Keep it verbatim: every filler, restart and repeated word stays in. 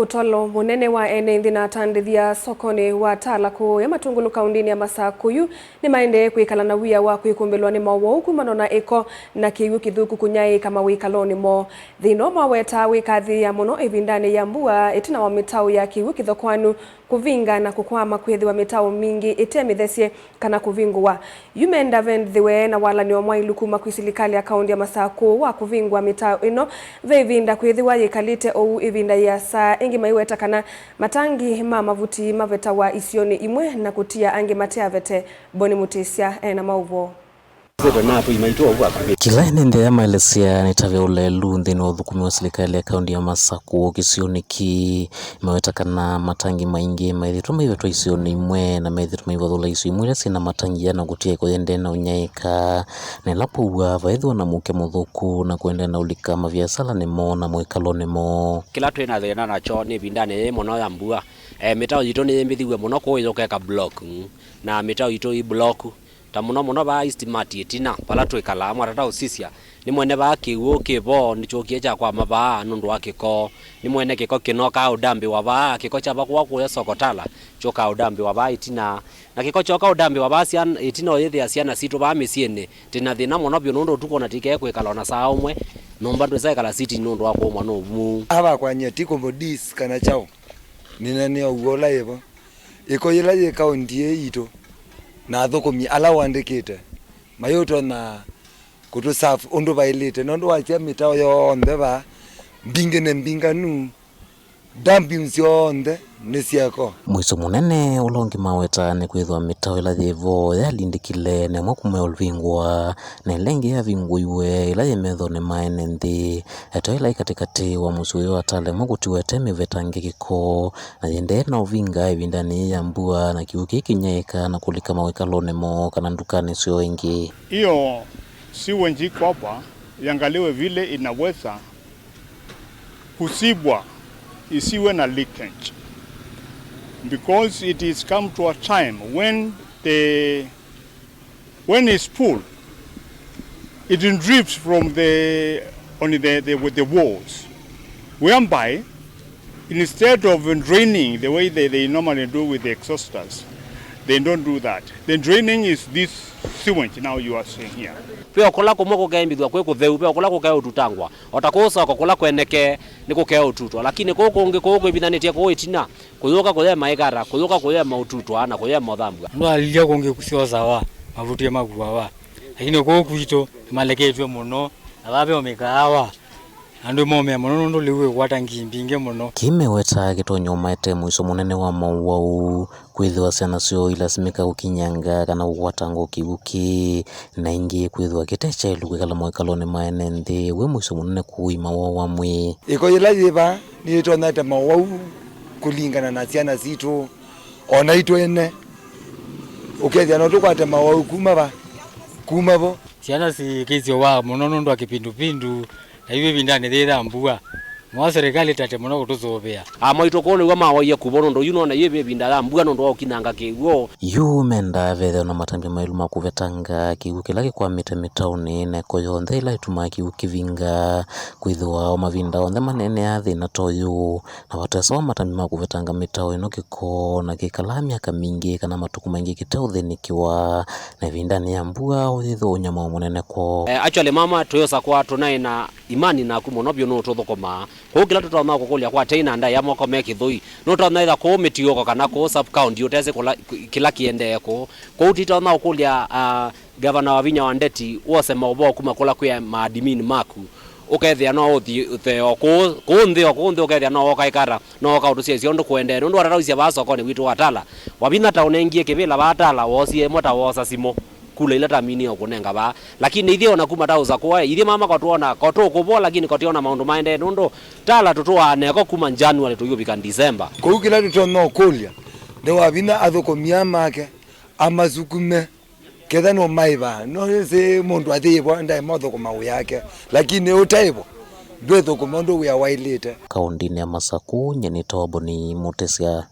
Ũtalo mũnene wa ene nthĩ na atandĩthya sokonĩ wa Tala kũũya Matungulu kaũndĩnĩ ya Masakũ yu nĩmaendee kwĩkala na wia wa kwĩkũmbĩlwa nĩ maũwau kumana na ĩko na kĩw'ũ kĩthũku kũnyaĩĩka mawĩkalonĩ moo. Thĩna ũũ mawetaa wĩkathĩĩa mũno ĩvindanĩ ya mbua ĩtina wa mĩtaũ ya kĩw'ũ kĩthokoanu kũvinga na kũkwama kwĩthĩwa mĩtaũ mingĩ ĩte mĩthesye kana kũvingũwa. Yu menda venthĩwe na walany'o mwailu kuma kwĩ silikalĩ ya kaũndĩ ya Masakũ wa kũvingũa mĩtaũ ĩno ve ĩvinda kwĩthĩwa yĩkalĩte ũu ĩvinda yĩasa. Ĩngĩ maiweta kana matangi ma mavuti mavetawa isionĩ imwe na kũtia angĩ mateavete. Boni Mũtĩsya ena maũvoo. Kĩla ene nthĩ aya maelesya nĩ ta ve ũlelu nthĩnĩ wa ũthũkũmi wa silikalĩ ya kaũndĩ ya Masakũ kĩsionĩ kĩĩ. Maweta kana matangi maingĩ maĩthĩtwe maivetwa isionĩ imwe na methĩtwe maivathũla isio imwe ila syĩ na matangi aa na kũtia ĩko yĩendee na ũnyaĩĩka, na ĩla kwaua vaĩthĩwa na mũuke mũthũku na kũendeea na ũlika maviasalanĩ moo na mawĩkalonĩ moo. Kĩla twĩ na thĩna nakyo nĩ ĩvindanĩ yĩĩ mũno ya mbua. E, mĩtaũ yitũ nĩyĩmbĩthiw'e mũno kũũ ĩyũka ĩka block, mm, na mĩtaũ yitũ ĩ block. Ta mũno mũno vaa East Mati ĩtina, vala twĩkalaa, mwatata ũsisya, nĩmwene vaa kĩw'ũ kĩ vo, nĩkyũkie kyakwama vaa nũndũ wa kĩko. Nĩmwene kĩko kĩnokaa ũdambĩwa vaa, kĩko kya vakũa kũya Soko Tala, kyũkaa ũdambĩwa vaa ĩtina. Na kĩko kyoka ũdambĩwa vaa syana, ĩtina ũyĩthĩa syana sitũ vaa mĩsyĩnĩ, twĩ na thĩna mũno vyũ nũndũ ũtukũ ona tũikee kwĩkala ona saa ũmwe, nyũmba ndwĩsa ĩkala sitting nũndũ wa kũũmwa nĩ ũmuu. Avakwany'a ti kũmũdis kana kyaũ, nĩnanĩa ũw'o ũla ĩvo. Ĩko yĩla yĩ kaũnti ĩĩ yitũ, na athũkũmi ala ũandĩkĩte mayũtonya kũtũsafu ũndũ vaĩlĩte, nũndũ wasya mĩtaũ yonthe vaa mbingĩ nĩ mbinganu, dumping syonthe nĩ sya ĩko. Mũisyo mũnene ũla ũngĩ mawetaa nĩ kwĩthĩwa mĩtaũ ĩla yĩ vo yalindĩkile na ĩmwe kuma ĩũlũ vingũa, na ĩla ĩngĩ yavingũiwe ĩla yĩ methonĩ ma ene nthĩ. Ĩtaũ ĩla yĩ katĩkatĩ wa mũsyĩ ũyũ wa Tala ĩmwe kũtiwa ĩte mĩvetange kĩko, na yĩendee na ũvinga ĩvindanĩ yĩĩ ya mbua, na kĩw'ũ kĩĩ kĩnyaĩĩka na kũlika mawĩkalonĩ moo kana ndukanĩ syoo ĩngĩ. Hiyo sewage iko hapa, iangaliwe vile inaweza kuzibwa, isiwe na leakage, because it is come to a time when the When it's full, it drips from the, on the, the, with the walls, whereby instead of draining the way they, they normally do with the exhausters, they don't do that. The draining is this sewage now you are seeing here. Ve o kũla kũmwe kũkeembĩthw'a kwĩ kũtheu, ve o kũla kũkeũtutangwa, o ta kũu Soko kũla kwenekee nĩkũkeũtutwa, lakini kũu kũngĩ kũu kwĩvithanĩtye kũu ĩtina, kũyũka kũyema ĩkata, kũyũka kũyema ũtutwa, na kũyema ũthambw'a. Andũ alilya kũngĩ syosawa, mavutie makuawa. Lakini kũũ kwitũ, nĩmaleketw'e mũno, na vaa ve o mĩkaawa. Andũ momea mũno nũndũ lĩu wĩkwata ngii mbingĩ mũno. Kĩĩ mewetaa kĩtonya ũmaete mũisyo mũnene wa maũwau, kwĩthĩwa syana syoo ilasimĩka kũkinyanga kana kũkwatanga kĩw'ũ kĩĩ, na ĩngĩ kwĩthĩwa kĩte kyaĩlu kwĩkala mawĩkalonĩ ma ene nthĩ, wĩ mũisyo mũnene kũima woo wa mwĩĩ. Ĩko yĩla yĩ vaa nĩyĩtonyete maũwau kũlingana na syana sitũ, o naitũ ene, ũkethĩa no tũkwate maũwau kuma va, kuma vo. Syana sikĩsyowa mũno nũndũ wa kĩpindupindu, na yu ĩvindanĩ yĩĩ ya mbua. Mwa serikali tate mũno kũtũsũvĩa. Amwaitũ kũũ nĩw'o mawaie kuvo nũndũ yu nona yĩ ĩvinda ya mbua nũndũ wa ũkinyanga kĩw'ũ. Yu mendaa vethĩwe na matambya maĩlu ma kũvetanga kĩw'ũ kĩla kĩkwamĩte mĩtaũnĩ na ĩko yonthe ĩla ĩtumaa kĩw'ũ kĩvinga. Kwĩthĩwa o mavinda onthe maneeneaa thĩna ta ũyũ, na vatesawa matambya ma kũvetanga mĩtaũ ĩno kĩko, na kĩkalaa myaka mingĩ kana matukũ maingĩ kĩteũthĩnĩkĩwa, na ĩvindanĩ ya mbua ũyĩthĩwa ũnyamao mũnene kwoo. Eh, actually, mama, twĩosa kwa tũnaĩ na imani naku mũno vyũ nũtũthũkũmaa. Kwoou kĩla tũtonya kũkũlya kwa tei na ndaĩa moko me kĩthũi, nũtonya ĩtha kũũ mĩtiũko kana kũũ sub county ũtesĩ kũla, kĩla kĩendee kũũ. Kwoou titonya ũkũlya, ah, Gavana Wavinya wa Ndeti wose maũvoo kuma kũla kwĩ maadmin maku, ũkethĩa no ũthi ũthee o kũũ, kũũ nthĩ, o kũũ nthĩ ũkethĩa no woka ĩkata, no woka ũtũsyaĩĩsya ũndũ kũendee. Nũndũ watataũisye vaa sokonĩ witũ wa Tala, Wavinya ta ũnengie kĩvĩla vaa Tala, woosie ĩmwe ta woosa simũ, kula ila taminie ũkũnenga vaa. Lakini ithyĩ ona kuma ta ũsa kũae, ithyĩ mama kotwona, kotũkũvo, lakini kotiona maũndũ maendee, nũndũ Tala tũtũaa neko kuma January tũyũvika December. Kũu kĩla tũtonya ũkũlya nĩ Wavinya athũkũmi aa make amasukume. Ketha nũmaĩva, no nĩsĩ mũndũ athĩĩvo ndaĩ mothũkũma wĩake, lakini ũtaĩvo, ndwĩthũkũma ũndũ wĩa waĩlĩte. Kaũndĩnĩ ya Masakũ, nyie nĩtawa Boni Mũtĩsya.